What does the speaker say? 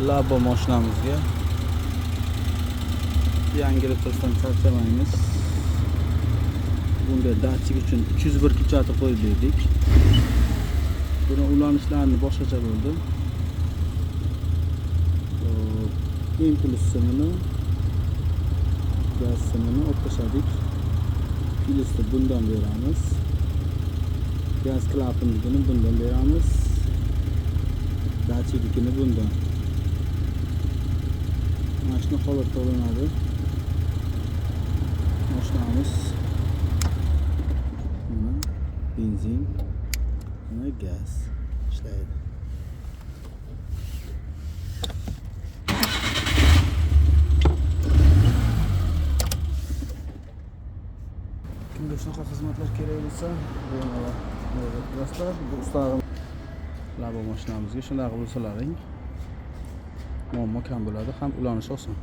Labo mashinamizga yangilik qilishdan charchamaymiz. Bunga datchik uchun 301 включатель qo'yib berdik. Buni ulanishlarini boshqacha bo'ldi. Hop, impuls simini, gaz simini olib tashladik. Plyusni bundan beramiz. Gaz klapanligini bundan beramiz. Datchiknikini bundan. Mana shuni holatda ulanadi. Mashinamiz. Mana benzin, mana gaz ishlaydi. Kimga shunaqa xizmatlar kerak bo'lsa, bemalol murojaat qilasizlar. Bu ustalar Labo mashinamizga shunday qilib bo'lsalaring muammo kam bo'ladi, ham ulanish oson.